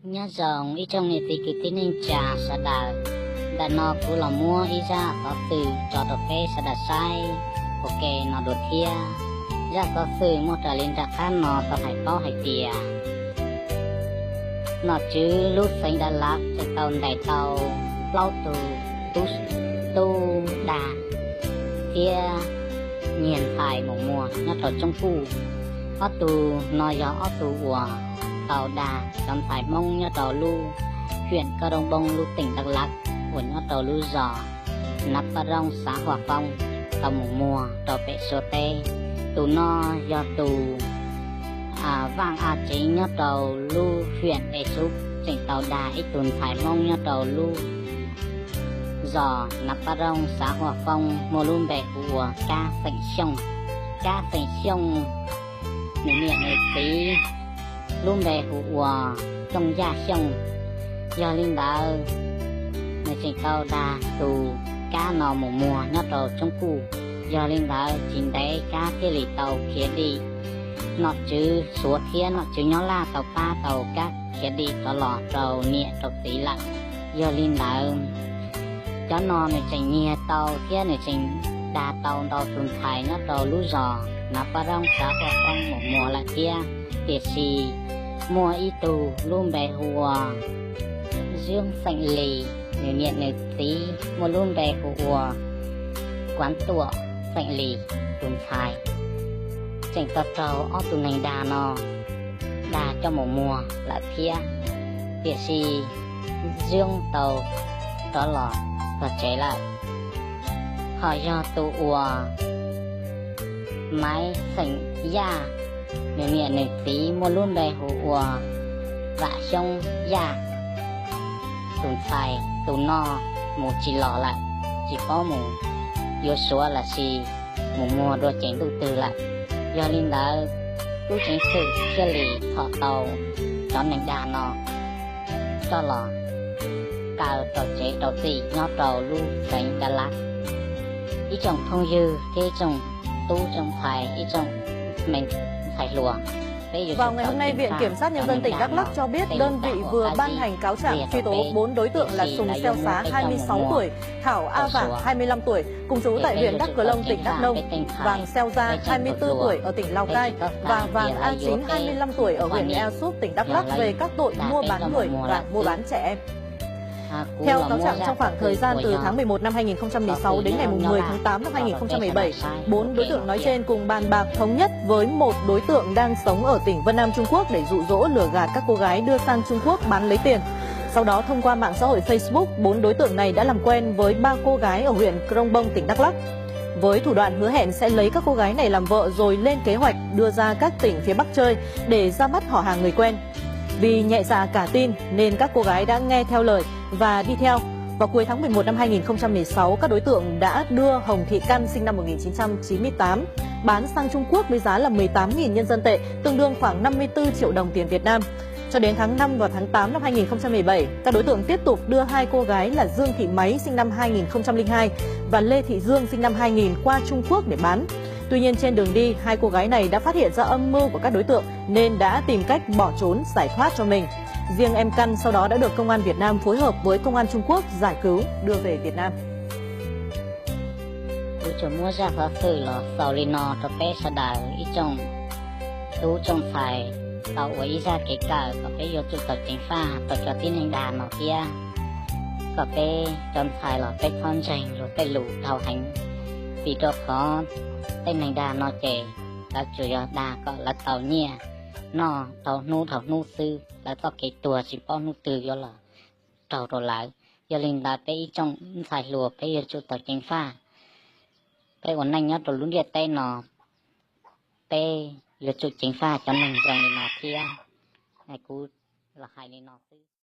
Nyob zoo ib tsoom niam txiv kwv tij neej tsa sawv daws, ntawm no kuv los muab ib zaj xov xwm tso rau peb sawv daws saib ua ke no dua thiab. Zaj xov xwm muaj raws li nram qab no tau hais paub hais tias nom tswv lub xeev Dav Lav tseem tau ntes tau plaub tug tub, tub dag thiab nyiag ntxhais mus muag nyob rau Tsoob Kuj. Ob tug no yog ob tug uas tau dag cov ntxhais Hmoob nyob rau lub hiam Koj Roob Npoob lub teem Dav Lav uas nyob rau lub zos Nav Paj Rooj xav Huaj Foob tau mus muag rau pem Suav teb. Tus no yog tus Vaj A Tseev nyob rau lub hiam Es Xub tseem tau dag ib tug ntxhais Hmoob nyob rau lub zos Nav Paj Rooj xav Huaj Foob muaj lub npe hu ua Kab Xeem Xyooj. Kab Xeem Xyooj nws niam nws txiv lub npe hu ua Tooj Yaj Xyooj. Yog li ntawd, nws tseem tau dag tus Kab no mus muag nyob rau Tsoob Kuj. Yog li ntawd tsis ntev Kab thiaj li tau khiav dim. Nom tswv Suav thiab nom tswv Nyab Laj tau pab tau Kab khiav dim rov los rau niam rau txiv lawm. Yog li ntawd, cov no nws tseem nyiag tau thiab nws tseem dag tau ntau tus ntxhais nyob rau lub zos Nav Paj Rooj xav Huaj Foob mus muag lawm thiab. Tiam sis muaj ib tug lub npe hu ua Zwb Xeem Lis, nws niam nws txiv muaj lub npe hu ua Kuav Tuam Xeem Lis tus ntxhais, tseem tau raug ob tug neeg dag no dag coj mus muag lawm thiab. Tiam sis Zwb tau rov los txog tsev lawm. Ho yog tus uas Maiv Xeem Yaj, nws niam nws txiv muaj lub npe hu ua Vam Xyoob Yaj tus ntxhais, tus no mus tsis los lawm, tsis paub mus yuav Suav los sis mus muag dua ces ntuj twg lawm. Yog li ntawd, tub ceev xwm thiaj li thom tau cov neeg dag no coj los kaw rau tsev rau txim nyob rau lub xeev Dav Lav. Ib tsoom phooj ywg thiab ib tsoom tub tsoom ntxhais, ib tsoom me ntxhais hluas, peb yuav tsum tau ceev faj cov neeg dag no, peb yuav tau ua dab tsi tiam sis lawv yuav muab peb coj mus muag rau Suav, peb tseem hlub peb tseem txhawb thiab lawv yuav muab peb coj mus muag lawm xwb. Theo cáo trạng, trong khoảng thời gian từ tháng mười một năm hai nghìn không trăm mười sáu đến ngày mười tháng tám năm hai nghìn không trăm mười bảy, bốn đối tượng nói trên cùng bàn bạc thống nhất với một đối tượng đang sống ở tỉnh Vân Nam, Trung Quốc để dụ dỗ lừa gạt các cô gái đưa sang Trung Quốc bán lấy tiền. Sau đó, thông qua mạng xã hội Facebook, bốn đối tượng này đã làm quen với ba cô gái ở huyện Krông Bông, tỉnh Đắk Lắk, với thủ đoạn hứa hẹn sẽ lấy các cô gái này làm vợ rồi lên kế hoạch đưa ra các tỉnh phía Bắc chơi để ra mắt họ hàng người quen. Vì nhẹ dạ cả tin nên các cô gái đã nghe theo lời và đi theo. Vào cuối tháng mười một năm hai nghìn không trăm mười sáu, các đối tượng đã đưa Hồng Thị Căn sinh năm một nghìn chín trăm chín mươi tám bán sang Trung Quốc với giá là mười tám nghìn nhân dân tệ, tương đương khoảng năm mươi tư triệu đồng tiền Việt Nam. Cho đến tháng năm và tháng tám năm hai nghìn không trăm mười bảy, các đối tượng tiếp tục đưa hai cô gái là Dương Thị Máy sinh năm hai nghìn không trăm lẻ hai và Lê Thị Dương sinh năm hai nghìn qua Trung Quốc để bán. Tuy nhiên, trên đường đi, hai cô gái này đã phát hiện ra âm mưu của các đối tượng nên đã tìm cách bỏ trốn giải thoát cho mình. Riêng em Căn sau đó đã được công an Việt Nam phối hợp với công an Trung Quốc giải cứu, đưa về Việt Nam. Kuv tsuas muab zaj xov xwm los xaus li no rau peb sawv daws ib tsoom tub tsoom ntxhais tau ua ib zaj kev kawm kom peb yuav tsum tau ceev faj rau cov tib neeg dag no thiab, kom peb cov ntxhais los peb txhob ntseeg luag tej lus dhau heev, vim rau qhov tej neeg dag no ces lawv tsuas yog dag kom lawv tau nyiaj noj dhau hnub dhau hnub xwb, lawv txoj kev tuag tsis paub hnub twg yuav los raug rau lawv. Yog li ntawd peb ib tsoom ntxhais hluas peb yuav tsum tau ceev faj. Peb ua neej nyob rau lub ntiaj teb no, peb yuav tsum ceev faj cov neeg zoo li no thiab. Kuv los hais li no xwb.